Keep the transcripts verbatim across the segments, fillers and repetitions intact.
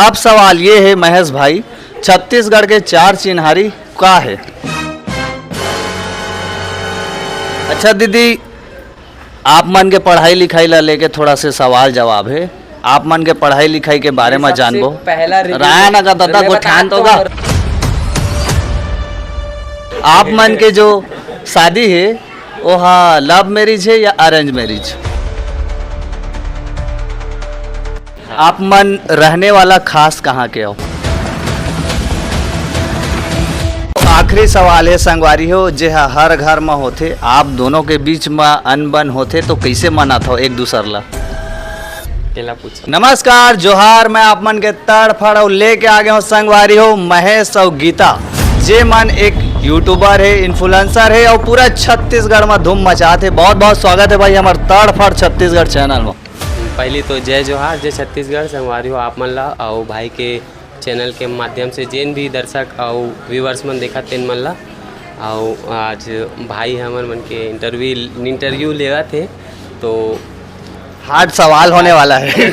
अब सवाल ये है महेश भाई, छत्तीसगढ़ के चार चिन्हारी का है? अच्छा दीदी, आप मन के पढ़ाई लिखाई ला लेके थोड़ा से सवाल जवाब है। आप मन के पढ़ाई लिखाई के बारे में जानबो। पहला review रायन अगर दादा मैं गोठान तो होगा। आप मन के जो शादी है, वो हा लव मैरिज है या अरेंज मैरिज? आप मन रहने वाला खास कहाँ के हो? आखिरी सवाल है संगवारी हो, जे ह हर घर म होथे, आप दोनों के बीच म अनबन होथे तो कैसे मनात हो एक दूसर ला? केला पूछो। नमस्कार, जोहार, मैं आप मन के तड़फड़ अउ लेके आ गए हूँ संगवारी हो महेश अउ गीता, जे मन एक यूट्यूबर है, इन्फ्लुएंसर है और पूरा छत्तीसगढ़ में धूम मचात है। बहुत बहुत स्वागत है भाई हमारे तड़फड़ छत्तीसगढ़ चैनल में। पहली तो जय जोहार, जय छत्तीसगढ़ संगवारी हो आप मन ला, अउ भाई के चैनल के माध्यम से जेन भी दर्शक अउ व्यूअर्स मन देखत तेन मन ला। अउ आज भाई हमर मन के इंटरव्यू इंटरव्यू लेवत हे, तो हार्ड सवाल होने वाला है।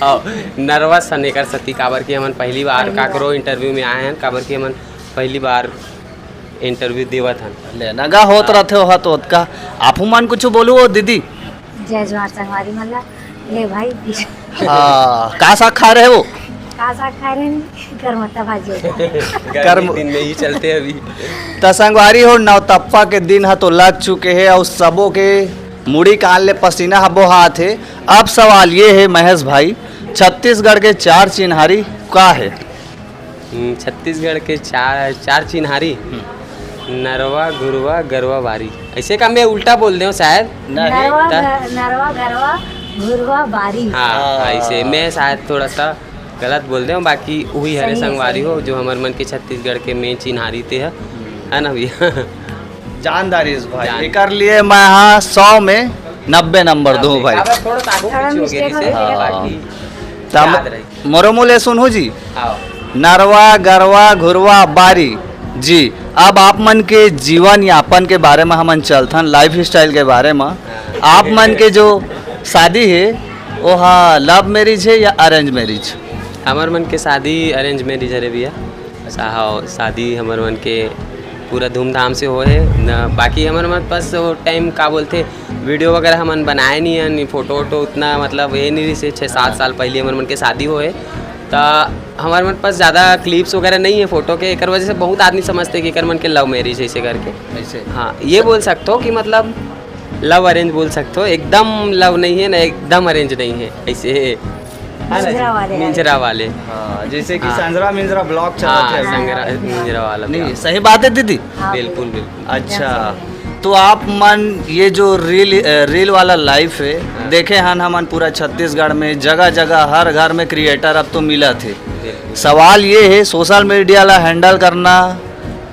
अउ नर्वस हन एकर सेती, काबर कि हमन पहली बार काकरो इंटरव्यू में आए हन, काबर कि हमन पहली बार इंटरव्यू देवत हन। ले नगा होत रथे हो तो ओतका। आपू मन कुछ बोलू हो दीदी? जय जोहार संगवारी मन ला। ले भाई। हाँ, का साग खाए रहे हो? का साग खाए रहे? करमत्ता भाजी। गर्मी दिन में ही चलते अभी। त संगवारी हो, नवतप्पा के दिन ह तो लग चुके हे अउ सबो के मुड़ी कान ले पसीना ह बोहात हे। अब सवाल ये है महेश भाई, छत्तीसगढ़ के चार चिन्हारी का है? हम्म, छत्तीसगढ़ के चार चार चिन्हारी। नरवा, घुरवा, गरवा, बारी। ऐसे का मैं उल्टा बोल दे हूँ शायद। नहीं। नरवा, त- ग- नरवा, गरवा, घुरवा, बारी। हाँ, हाँ। ऐसे मैं शायद थोड़ा सा गलत बोल दे हूँ, बाकी वही हरे सही, संगवारी सही। हो जो हमर मन के छत्तीसगढ़ के मेन चिन्हारी ते है, है ना भैया? जानदार इस भाई, जान- एकर लिए मैं हाँ सौ में नब्बे नंबर दूँ भाई। अब थोड़ा सा आगे पीछे हो गया mistake हो गया। हाँ। बाकी तब याद रही। मोरो मुँह ले सुनहू जी। आओ। नरवा, गरवा, घुरवा, बारी। जी, अब आप मन के जीवन यापन के बारे में हमन चलथन, लाइफस्टाइल के बारे में। हाँ। आप मन के जो शादी है, वो हा लव मैरिज है या अरेंज मैरिज? हमर मन के शादी अरेंज मैरिज हरे भैया। सा-, हाँ, शादी हमर मन के पूरा धूमधाम से होए हे। न, बाकी हमर मन बस वो टाइम का बोलथे, वीडियो वगैरह हमन बनाए नहीं हन, फोटो वोटो उतना मतलब ये नहीं रहिसे। छः सात साल पहले हमर मन के शादी होए, त हमर मन पास ज़्यादा क्लिप्स वगैरह नहीं है फोटो के, एकर वजह से बहुत आदमी समझते कि एकर मन के लव मैरिज है ऐसे करके। ऐसे? हाँ, ये बोल सकते हो कि मतलब लव अरेंज बोल सकते हो, एकदम लव नहीं है ना, एकदम अरेंज नहीं है, ऐसे है। है ना जी? मिंजरा वाले। मिंजरा वाले। हाँ, जैसे कि हाँ। संजरा मिंजरा ब्लॉग हाँ, चलाते हैं। संजरा मिंजरा वाला नहीं, ब्लॉग। सही बात है दीदी। हाँ, बिल्कुल, बिल्कुल। अच्छा, तो आप मन ये जो रील, अ, रील वाला लाइफ है, हाँ। देखे हन हमन पूरा छत्तीसगढ़ में जगह जगह हर घर में क्रिएटर अब तो मिलत हे। बिल्कुल। सवाल ये है, सोशल मीडिया ला हैंडल करना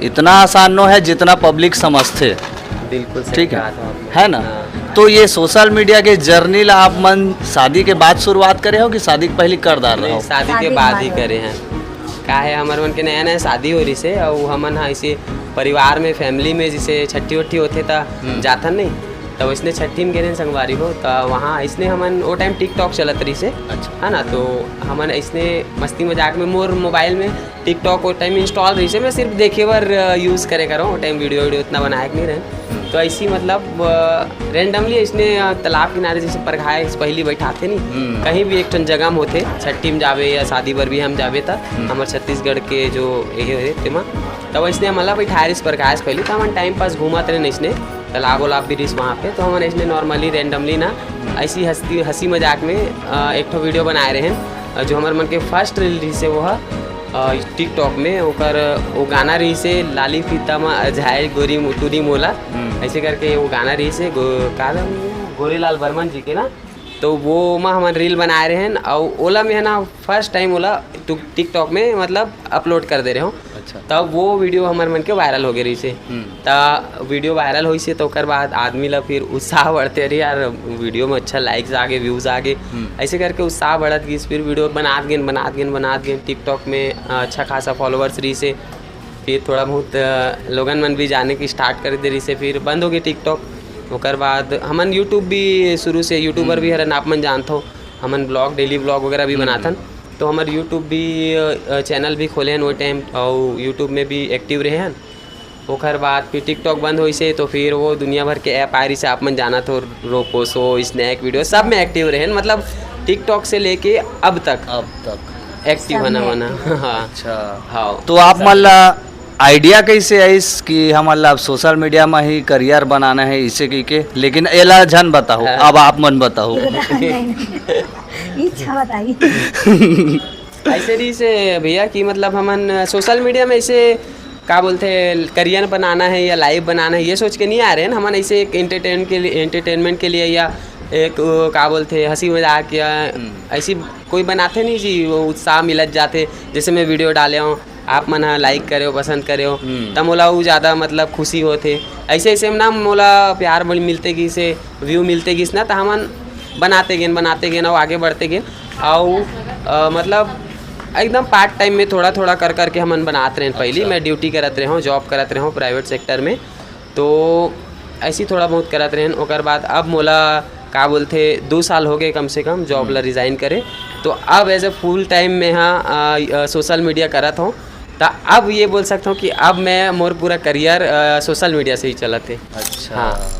इतना आसान नो है जितना पब्लिक समझथे। बिल्कुल सही ठीक है, कहा था आपने। है ना? हाँ। तो ये सोशल मीडिया के जर्नी ला आप मन शादी के बाद शुरुआत करे हो कि शादी के पहले कर डार रहे नहीं, हो? शादी के शादी के बाद ही बाद। करे हैं। का है, हमर मन के नया नया शादी हो रही से, और हमन हा इसे परिवार में, फैमिली में जैसे छट्ठी वट्ठी होथे त हम्म। जाथन नहीं, त वैसने छट्ठी में गे रहेन संगवारी हो, त वहाँ ऐसने हमन वो टाइम टिकटॉक चलत रही से, अच्छा। है ना, तो हमन ऐसने मस्ती मजाक में मोर मोबाइल में टिकटॉक वो टाइम इंस्टॉल रही से, मैं सिर्फ देखे बर, अ, यूज़ करे करो, वो टाइम वीडियो वीडियो इतना बनाए के नहीं रहे। तो ऐसी मतलब, अ, रैंडमली इसने, अ, तालाब किनारे जैसे परघाए से पहली बैठाथे नहीं, हम्म। कहीं भी एक ठन जगह में होथे, छट्ठी में जावे या शादी बर भी हम जावे त हम्म। हमर छत्तीसगढ़ के जो ये है तेमा, तब इसने हमला बैठाए रहिस परघाए से पहली, तो हमन टाइम पास घूमत रहे इसने, तालाब वालाब भी रहिस वहाँ पे, तो हमन इसने नॉर्मली रैंडमली ना ऐसी हंसी हंसी मजाक में, अ, एक ठो वीडियो बनाए रहे हैं, अ, जो हमर मन के फर्स्ट रील रहिस है वो है, अ, टिकटॉक में ओकर वो गाना रहिस है, लाली फीता मा अझाए गोरी मु-, टूरी मोला, हम्म। ऐसे करके वो गाना रहिस है, गो-, का नाम है? गोरीलाल बर्मन जी के ना, तो वो मा हमन रील बनाए रहे हैं, और ओला में है ना फर्स्ट टाइम ओला टुक-, टिकटॉक में मतलब अपलोड कर दे रहे हो। अच्छा। तब वो वीडियो हमर मन के वायरल हो गए रहिस है। हम्म। त वीडियो वायरल होइस हे, त ओकर बाद आदमी ला फिर उत्साह बढ़थे, "अरे यार, वीडियो में अच्छा लाइक्स आ गे, व्यूज आ गे।" हम्म। ऐसे करके उत्साह बढ़त गिस। फिर वीडियो बनात गेन, बनात गेन, बनात गेन। TikTok में, अ, अच्छा खासा फॉलोअर्स रहिस हे। फिर थोड़ा बहुत, अ, लोगन मन भी जाने की स्टार्ट कर दे रहिस हे, फिर बंद हो गे TikTok। ओकर बाद हमन YouTube भी शुरू से यूट्यूबर हम्म। भी हरन, आप मन जानथो, हमन ब्लॉग, डेली ब्लॉग वगैरह भी हम्म। बनाथन। तो हमर YouTube भी, अ, चैनल भी खोले हन वो टाइम, अउ YouTube में भी एक्टिव रहे हन। ओकर बाद फिर TikTok बंद होइसे, तो फिर वो दुनिया भर के ऐप आए रहिसे, आप मन जानत हो, रोपोसो, स्नैक वीडियो, सब में एक्टिव रहे हन। मतलब TikTok से लेके अब तक अब तक। एक्टिव सब हन में हमन। active। हाँ। अच्छा। हाँ। तो आप मन ला आइडिया कैसे आइस कि हमन ला अब सोशल मीडिया में ही करियर बनाना है इसे की के? लेकिन एला झन बताओ, हाँ। अब आप मन बताओ। नहीं, नहीं। इच्छा बताई। ऐसे रहिसे भैया कि मतलब हमन सोशल मीडिया में ऐसे का बोलथे, करियर बनाना है या लाइफ बनाना है, ये सोच के नहीं आ रहे हैं। हमन ऐसे एक एंटरटेन के लिए, एंटरटेनमेंट के लिए या एक, वो, का बोलथे, हंसी मजाक या ऐसी कोई बनाथे नहीं जी, वो उत्साह मिलत जाथे। जैसे मैं वीडियो डाले हूँ, आप मन ह लाइक करे हो, पसंद करे हो, हम्म। त मोला वो ज़्यादा मतलब खुशी होथे। ऐसे ऐसे में ना मोला प्यार बड़ी मिलते गिस, व्यू मिलते गिस ना, त हमन बनाते गेन, बनाते गेन और आगे बढ़ते गेन। और अ, मतलब एकदम पार्ट टाइम में थोड़ा थोड़ा कर करके हमन बनात रहेन। पहली अच्छा। मैं ड्यूटी करत रहे हूँ, जॉब करत रहे हूँ प्राइवेट सेक्टर में, तो ऐसी थोड़ा बहुत करत रहेन। ओकर बाद अब मोला का बोलथे, दो साल हो गए कम से कम जॉब ला रिजाइन करे। तो अब एज अ फुल टाइम मैं हाँ सोशल मीडिया करत हूँ। तो अब ये बोल सकता हूँ कि अब मैं मोर पूरा करियर सोशल मीडिया से ही चलत है। अच्छा। हाँ।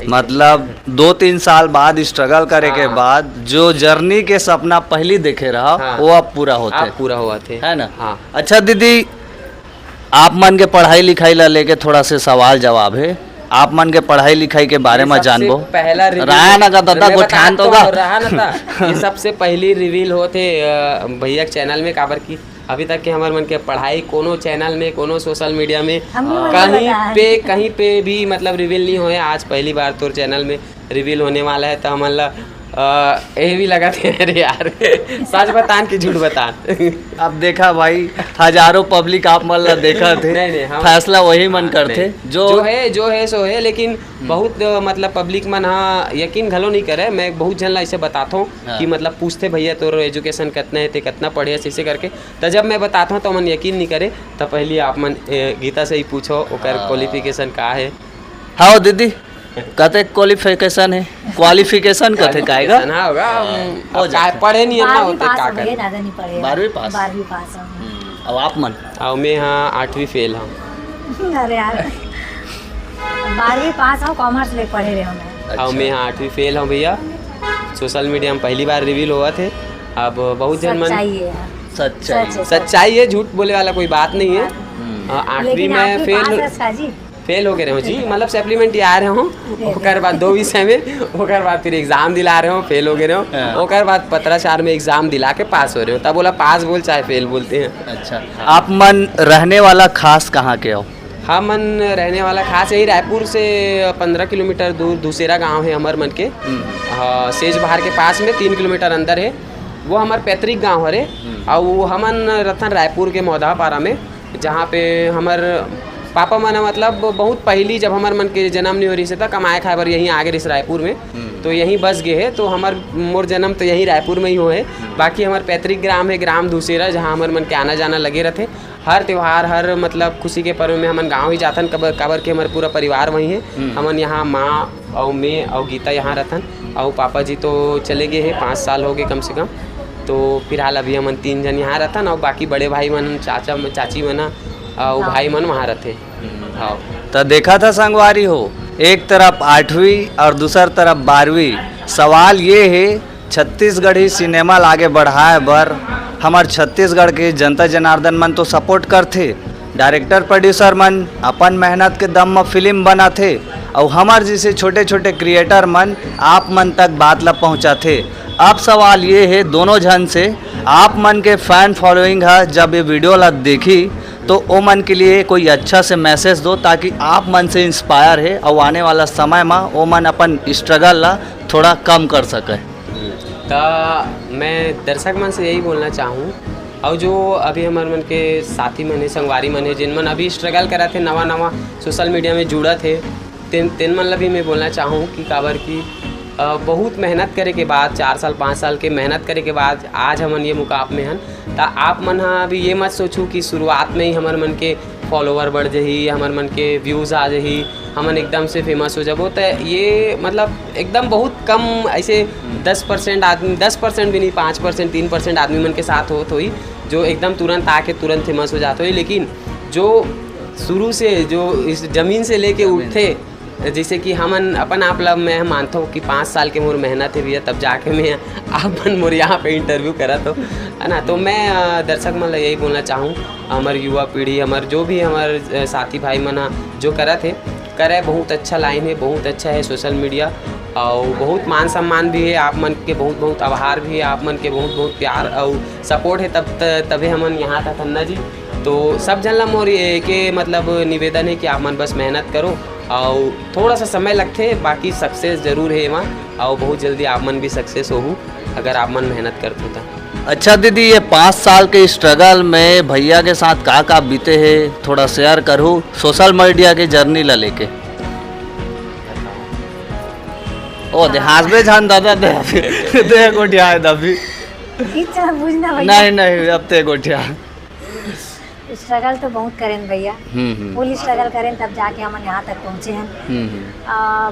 मतलब दो तीन साल बाद स्ट्रगल करे के हाँ। बाद जो जर्नी के सपना पहली देखे रहा, हाँ। वो अब पूरा होथे। अब पूरा हुआ थे। है ना? हाँ। अच्छा दीदी, आप मन के पढ़ाई लिखाई ला लेके थोड़ा से सवाल जवाब है। आप मन के पढ़ाई लिखाई के बारे में सबसे जानबो। पहला रिवील रहा ना का दादा मैं गोठान बता तो का। रहा ना था। ये सबसे पहली रिवील होथे अ, भैया के चैनल में, काबर की अभी तक के हमर मन के पढ़ाई कोनो चैनल में, कोनो सोशल मीडिया में हम लोग कहीं बता पे, कहीं पे भी मतलब रिवील नहीं होए। आज पहली बार तोर चैनल में रिवील होने वाला है, तो हमन ला अ, ये भी लगा थे। अरे यार, सच बतान कि झूठ बतान? अब देखा भाई, हजारों पब्लिक आप मन ला देखा थे, नहीं, नहीं, हम फैसला वही मन करथे नहीं। जो जो है, जो है सो है, लेकिन बहुत अ, मतलब पब्लिक मन हा यकीन घलो नहीं करे। मैं बहुत झन ला ऐसे बताता हूँ हाँ। कि मतलब पूछते, "भैया तोर एजुकेशन कितना है, ते कितना पढ़े हस?" ऐसे करके। तो जब मैं बताता हूँ तो मन यकीन नहीं करे। तो पहले आप मन ए, गीता से ही पूछो ओकर हाँ। क्वालिफिकेशन का है। हाँ दीदी, कते क्वालिफिकेशन है? क्वालिफिकेशन कते काएगा? Qualification, हाँ होगा। हम हो अब जाता का पढ़े नहीं है ना, बारहवीं होते पास का हो गए, करें। ज्यादा नहीं पढ़े। बारहवीं पास? बारहवीं पास हो। अब आप मन? और मैं हाँ आठवीं फेल हूँ। अरे यार, बारहवीं पास हो, कॉमर्स में पढ़े रहे हो मैं। और मैं हाँ आठवीं फेल हूँ भैया। सोशल मीडिया में पहली बार रिवील हुआ थे। अब बहुत जन मन सच्चाई है यार। सच्चाई। सच है, सच। सच्चाई है, झूठ बोले वाला कोई बात नहीं है। हाँ, आठवीं लेकिन में आठवीं फेल पास है का जी? फेल हो गए रहे हो जी, मतलब सप्लीमेंट्री आ रहे हो। ओकर बाद दो विषय में, ओकर बाद फिर एग्जाम दिला रहे हो, फेल हो गए रहे हो। हाँ। ओकर बाद पत्राचार में एग्जाम दिला के पास हो रहे हो। तब बोला पास बोल चाहे फेल बोलते हैं। अच्छा, आप मन रहने वाला खास कहाँ के हो? हमन रहने वाला खास यही रायपुर से पंद्रह किलोमीटर दूर दूसरा गांव है हमर मन के। हाँ, सेज बहार के पास में तीन किलोमीटर अंदर है। वो हमर पैतृक गांव हरे। और वो हमन रथन रायपुर के मौदापारा में, जहाँ पे हमर पापा मन ह, मतलब बहुत पहली जब हमर मन के जन्म नहीं हो रही से, त कमाए खाए बर यहीं आगे रहिस रायपुर में। तो यहीं बस गए है। तो हमर मोर जन्म तो यहीं रायपुर में ही हो है। बाकी हमर पैतृक ग्राम है ग्राम दूसेरा, जहाँ हमर मन के आना जाना लगे रहते। हर त्योहार, हर मतलब खुशी के पर्व में हमन गाँव ही जाथन, काबर काबर के हमर पूरा परिवार वहीं है। हमन यहाँ माँ और मैं और गीता यहाँ रहथन। और पापा जी तो चले गए हैं, पाँच साल हो गए कम से कम। तो फिलहाल अभी हमन तीन जन यहाँ रहथन और बाकी बड़े भाई मन, चाचा, चाची मन और भाई मन वहाँ रहते। हाँ। तो देखा था संगवारी हो, एक तरफ आठवीं और दूसर तरफ बारहवीं। सवाल ये है, छत्तीसगढ़ी सिनेमा ला आगे बढ़ाए बर हमर छत्तीसगढ़ के जनता जनार्दन मन तो सपोर्ट करथे, डायरेक्टर प्रोड्यूसर मन अपन मेहनत के दम म फिल्म बनाथे, अउ हमर जैसे छोटे छोटे क्रिएटर मन आप मन तक बात ला पहुँचाथे। अब सवाल ये है दोनों झन से, आप मन के फैन फॉलोइंग ह जब ये वीडियो ला देखी तो ओमन के लिए कोई अच्छा से मैसेज दो, ताकि आप मन से इंस्पायर है और आने वाला समय में ओमन अपन स्ट्रगल ला थोड़ा कम कर सके। त मैं दर्शक मन से यही बोलना चाहूँ, और जो अभी हमर मन के साथी मन है, संगवारी मन है, जिन मन अभी स्ट्रगल करत है, नवा नवा सोशल मीडिया में जुड़त है, तेन तेन मन ला भी मैं बोलना चाहूँ कि काबर कि अ, बहुत मेहनत करे के बाद, चार साल पाँच साल के मेहनत करे के बाद आज हमन ये मुकाम में हन। त आप मन ह अभी ये मत सोचू कि शुरुआत में ही हमर मन के फॉलोअर बढ़ जाही, हमर मन के व्यूज आ जाही, हमन एकदम से फेमस हो जाबो। त ये मतलब एकदम बहुत कम, ऐसे दस परसेंट आदमी, दस परसेंट भी नहीं, पाँच परसेंट, तीन परसेंट आदमी मन के साथ होत होही, जो एकदम तुरंत आके तुरंत फेमस हो जात होही। लेकिन जो शुरू से, जो इस जमीन से लेके उठथे, जैसे कि हमन अपन आप ला, मैं मानथों कि पाँच साल के मोर मेहनत हे भैया, तब जाके मैं आप मन मोर यहाँ पे इंटरव्यू करत हो, है ना। तो मैं, अ, दर्शक मन ला यही बोलना चाहूँ, हमर युवा पीढ़ी, हमर जो भी हमर, अ, साथी भाई मन ह जो करत हे, करे, बहुत अच्छा लाइन हे, बहुत अच्छा हे सोशल मीडिया, और बहुत मान सम्मान भी हे, आप मन के बहुत बहुत आभार भी हे, आप मन के बहुत बहुत प्यार और सपोर्ट हे, तब त-, तभे हमन यहाँ तक हन्ना जी। तो सब झन ला मोर एके मतलब निवेदन हे कि आप मन बस मेहनत करो, और थोड़ा सा समय लगथे, बाकी सक्सेस जरूर हे एमा, और बहुत जल्दी आप मन भी सक्सेस होहू अगर आप मन मेहनत करथो त। अच्छा दीदी, ये पाँच साल के स्ट्रगल में भैया के साथ का का बीते हे, थोड़ा शेयर करहू सोशल मीडिया के जर्नी ला लेके। ओ दे, हाँसबे झन दादा, दे, दे गोठिया हे दबी। इच्छा बुझना भैया। नहीं, नहीं, अब ते गोठिया। स्ट्रगल तो बहुत करेन भैया, हम्म, हम्म। फुल स्ट्रगल करेन, तब जाके हमन यहाँ तक पहुँचे हैं। हम्म, हम्म। आ,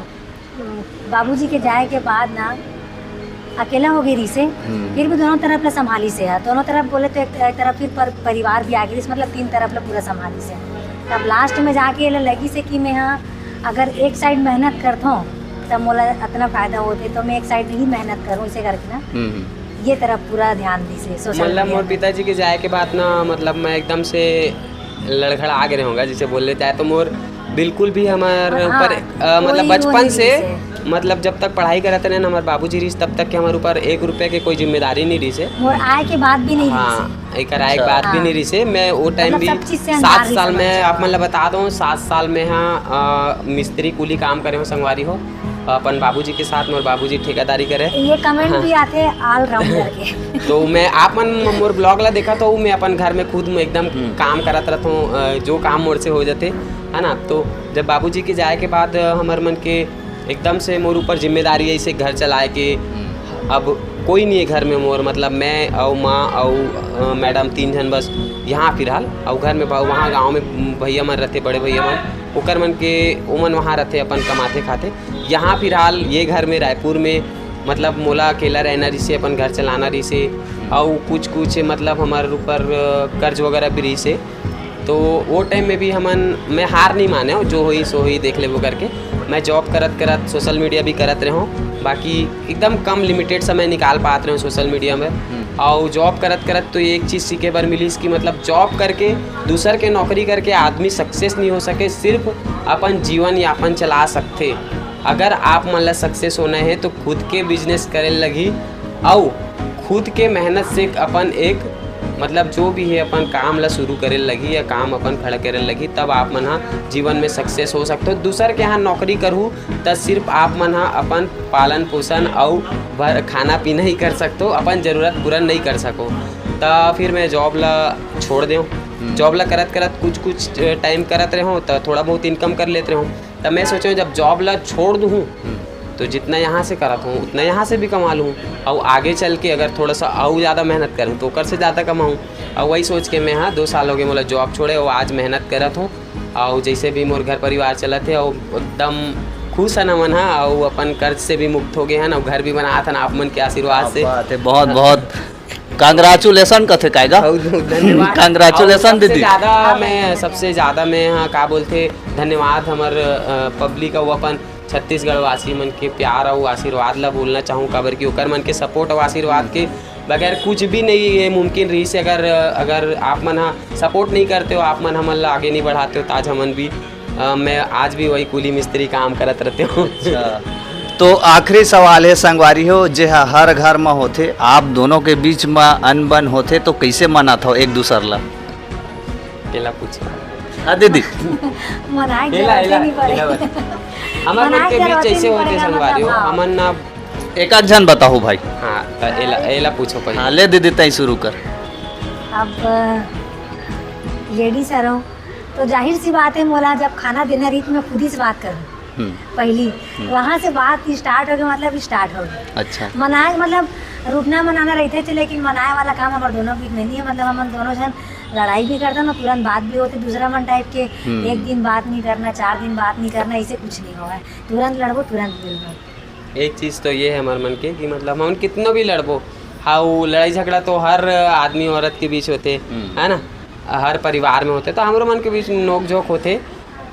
बाबूजी के जाए के बाद ना अकेला हो गई रहिसे, हम्म। फिर भी दोनों तरफ ला संभालिसे ह, दोनों तरफ बोले तो एक, एक तरफ फिर पर, परिवार भी आ गई, मतलब तीन तरफ ला पूरा संभालिसे ह। तब लास्ट में जाके एला लगिसे कि मैं, हाँ, अगर एक साइड मेहनत करथों तब मोला अतना फायदा होथे, तो मैं एक साइड ही मेहनत करूँ, इसे करके ना हम्म, हम्म। ये तरफ पूरा ध्यान दिसे सोशल मतलब मीडिया मोर में। पिताजी के जाए के बाद ना, मतलब मैं एकदम से लड़खड़ा गे रहूँगा, जिसे बोले जाए तो मोर बिल्कुल भी हमर हाँ, ऊपर, अ, मतलब कोई वो बचपन नहीं से, रिहिसे। मतलब जब तक पढ़ाई करत रहे ना, हमर बाबूजी रिहिस, तब तक के हमर ऊपर एक रुपया के कोई जिम्मेदारी नहीं रिहिसे। मोर आए के बाद भी नहीं हाँ, रिहिसे। एकर आए के अच्छा। बाद भी हाँ। नहीं रिहिसे। मैं वो टाइम मतलब भी सब चीज से सात अंधार साल रिहिसे में, बचपन। आप मन ला बता दो, सात साल में हाँ, अ, मिस्त्री कूली काम करे हो संगवारी हो, अपन बाबूजी के साथ, मोर बाबूजी ठेकेदारी करे। ये कमेंट हाँ। भी आथे ऑलराउंडर के। तो मैं आप मन मोर ब्लॉग ला देखा तो मैं अपन घर में खुद में एकदम हम्म। काम करत रहत हूँ, अ, जो काम मोर से हो जाते, है ना। तो जब बाबूजी के जाए के बाद, अ, हमर मन के एकदम से मोर ऊपर जिम्मेदारी है इसे घर चलाए के। हम्म। अब कोई नहीं है घर में मोर, मतलब मैं अउ माँ अउ, अ, मैडम तीन जन बस यहाँ फिलहाल, अउ घर में बा-, वहाँ गाँव में भैया मन रहते, बड़े भैया मन, ओकर मन के, ओमन वहाँ रहते, अपन कमाते खाते। यहाँ फिलहाल ये घर में रायपुर में, मतलब मोला अकेला रहना रिहिसे, अपन घर चलाना रिहिसे, अउ कुछ कुछ मतलब हमर ऊपर, अ, कर्ज वगैरह भी रिहिसे। तो वो टाइम में भी हमन, मैं हार नहीं माने हूँ, जो होई सो होई, देख लेबो करके। मैं जॉब करत करत सोशल मीडिया भी करत रहे हूँ, बाकी एकदम कम लिमिटेड समय निकाल पात रहे हूँ सोशल मीडिया में। हम्म। और जॉब करत करत तो एक चीज़ सीखे बर मिलिस कि मतलब जॉब करके, दूसर के नौकरी करके आदमी सक्सेस नहीं हो सके, सिर्फ अपन जीवन यापन चला सकथे। अगर आप मन ला सक्सेस होना है तो खुद के बिजनेस करे लगही, अउ खुद के मेहनत से अपन एक, मतलब जो भी है, अपन काम ला शुरू करे लगही या काम अपन खड़ा करे लगही, तब आप मन हा जीवन में सक्सेस हो सकते हो। दूसर के यहाँ नौकरी करहू त सिर्फ आप मन हा अपन पालन पोषण अउ भर खाना पीना ही कर सकते हो, अपन जरूरत पूरा नहीं कर सको। त फिर मैं जॉब ला छोड़ देव। हम्म। जॉब ला करत करत कुछ कुछ टाइम करत रहे, त थोड़ा बहुत इनकम कर लेते रहे। तब मैं सोचें, जब जॉब ला छोड़ दूँ, हम्म। तो जितना यहाँ से करत हूँ, उतना यहाँ से भी कमा लूँ, और आगे चल के अगर थोड़ा सा और ज़्यादा मेहनत करूँ, तो ओकर से ज़्यादा कमाऊँ। और वही सोच के मैं, हाँ, दो साल हो गए मोला जॉब छोड़े, और आज मेहनत करत हूँ, और जैसे भी मोर घर परिवार चलत है, और एकदम खुश है ना मन, हाँ, और अपन कर्ज से भी मुक्त हो गए हैं ना, घर भी बनात हन आप मन के आशीर्वाद से। क्या बात है, बहुत, बहुत कांग्रेचुलेशन कथे कायगा। बहुत, बहुत धन्यवाद। कांग्रेचुलेशन और सबसे दीदी। ज्यादा मैं, सबसे ज्यादा मैं, हाँ, का बोलथे, धन्यवाद हमर, अ, पब्लिक अउ अपन छत्तीसगढ़ वासी मन के प्यार अउ आशीर्वाद ला बोलना चाहूँ, काबर कि ओकर मन के सपोर्ट अउ आशीर्वाद के बगैर कुछ भी नहीं ये मुमकिन रहिस। अगर, अगर आप मन हा सपोर्ट नहीं करते हो, आप मन हमन ला आगे नहीं बढ़ाते हो, त आज हमन भी, अ, मैं आज भी वही कूली मिस्त्री काम करत रहते हूँ। अच्छा, तो आखिरी सवाल है संगवारी हो, जे ह हर घर म होथे, आप दोनों के बीच म अनबन होथे तो कैसे मनात हो एक दूसर ला? केला पूछे। हाँ दीदी। मनाए के केला, जरूरत ही एला, नहीं पड़े। एला बता। हमर मन मनाए के के बीच जरूरत ही ऐसे नहीं होथे पड़ेगा, संगवारी हो, मतलब, हाँ। हमन ना एक आध झन बताओ भाई। हाँ, त एला, एला पूछो पहले। हाँ, ले दीदी, तई शुरू कर। अब लेडीज हरव, तो जाहिर सी बात है, मोला जब खाना देना रही, तो मैं खुद ही से बात करूँ। हम्म। पहली, वहाँ से बात स्टार्ट हो गई, मतलब स्टार्ट हो गई। अच्छा। मनाए, मतलब रुकना मनाना रहते थे, लेकिन मनाए वाला काम हमारे दोनों बीच में नहीं है। मतलब हम दोनों जन लड़ाई भी करते ना, तुरंत बात भी होते, दूसरा मन टाइप के। हम्म। एक दिन बात नहीं करना, चार दिन बात नहीं करना, ऐसे कुछ नहीं होगा। तुरंत लड़बो, तुरंत मिलबो। एक चीज़ तो ये है हमारे मन के कि मतलब हम कितना भी लड़बो, हाँ, वो लड़ाई झगड़ा तो हर आदमी औरत के बीच होते, हम्म। है ना, हर परिवार में होते, तो हमरो मन के बीच नोक झोंक होते,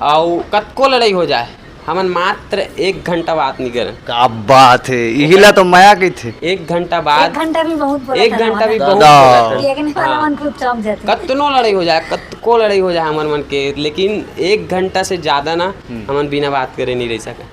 और कतको लड़ाई हो जाए, हमन मात्र एक घंटा बात नहीं करन। का बात है, यही ला तो मया कही थे। एक घंटा बाद एक घंटा भी बहुत बोला एक था ना घंटा भी हमारा। बहुत दादा। बोला था। देखने वाला हाँ। मन खूब चौंक जाते। कतनो लड़ाई हो जाए, कतको लड़ाई हो जाए हमर मन के, लेकिन एक घंटा से ज्यादा ना हम्म। हमन बिना बात करे नहीं रह सके।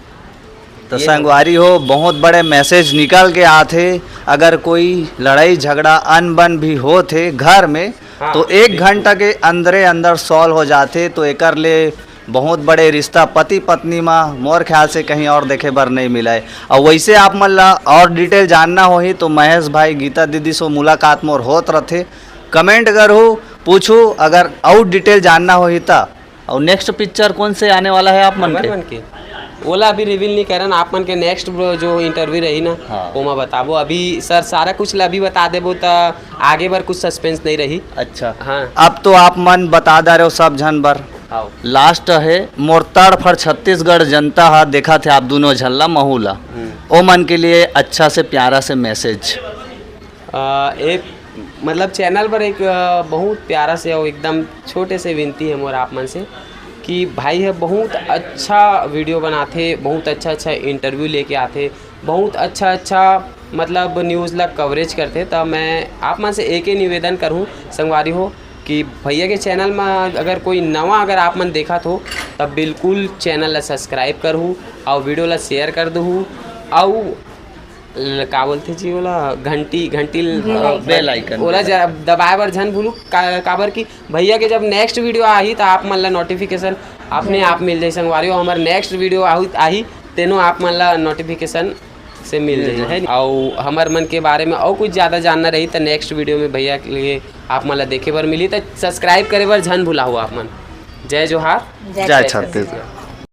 तो ये संगवारी हो, बहुत बड़े मैसेज निकल के आथे। अगर कोई लड़ाई झगड़ा अनबन भी होथे घर में, हाँ, तो एक बिल्कुल। घंटा के अंदरे अंदर सॉल्व हो जाथे। तो एकर ले बहुत बड़े रिश्ता पति पत्नी मा मोर ख्याल से कहीं और देखे बर नहीं मिला है। और वैसे आप मन ला और डिटेल जानना होही तो महेश भाई, गीता दीदी से मुलाकात मोर होत रथे। कमेंट करहू, पूछू, अगर और डिटेल जानना होही त। और नेक्स्ट पिक्चर कौन से आने वाला है आप मन हमर के? मन के ओला अभी रिवील नहीं करन, आप मन के नेक्स्ट जो इंटरव्यू रही ना, हाँ। ओमा बताबो। अभी सर सारा कुछ ला अभी बता देबो त आगे बर कुछ सस्पेंस नहीं रही। अच्छा। हाँ। अब तो आप मन बता दे रहे हो सब झन बर। हाँ। लास्ट है मोर तड़फड़ छत्तीसगढ़ जनता हा, देखा थे आप दोनों झन ला महू ला, हम्म। ओ मन के लिए अच्छा से प्यारा से मैसेज। अ, एक मतलब चैनल पर एक अ, बहुत प्यारा से और एकदम छोटे से विनती है मोर आप मन से कि भाई है बहुत अच्छा वीडियो बनाथे, बहुत अच्छा अच्छा इंटरव्यू लेके आथे, बहुत अच्छा अच्छा मतलब न्यूज़ ला कवरेज करथे। त मैं आप मन से एक ही निवेदन करहूँ संगवारी हो कि भैया के चैनल में अगर कोई नवा अगर आप मन देखत हो तब बिल्कुल चैनल ला सब्सक्राइब करहू और वीडियो ला शेयर कर दहू। और ल-, का बोलथे जी ओला, घंटी, घंटी ल-, बेल आइकन। बेल आइकन। ओला ज-, दबाए बर झन भूलू, का-, काबर कि भैया के जब नेक्स्ट वीडियो आही त आप मन ला नोटिफिकेशन अपने आप मिल जाही संगवारी हो। हमर नेक्स्ट वीडियो आहू-, आही तेनो आप मन ला नोटिफिकेशन से मिल मिल जाही, जाही। है नी? अउ हमर मन के बारे में अउ कुछ ज़्यादा जानना रही त नेक्स्ट वीडियो में भैया के लिए आप मन ला देखे बर मिली, त सब्सक्राइब करे बर झन भुलाहू आप मन। जय जोहार। जय जय छत्तीसगढ़। छत्तीसगढ़।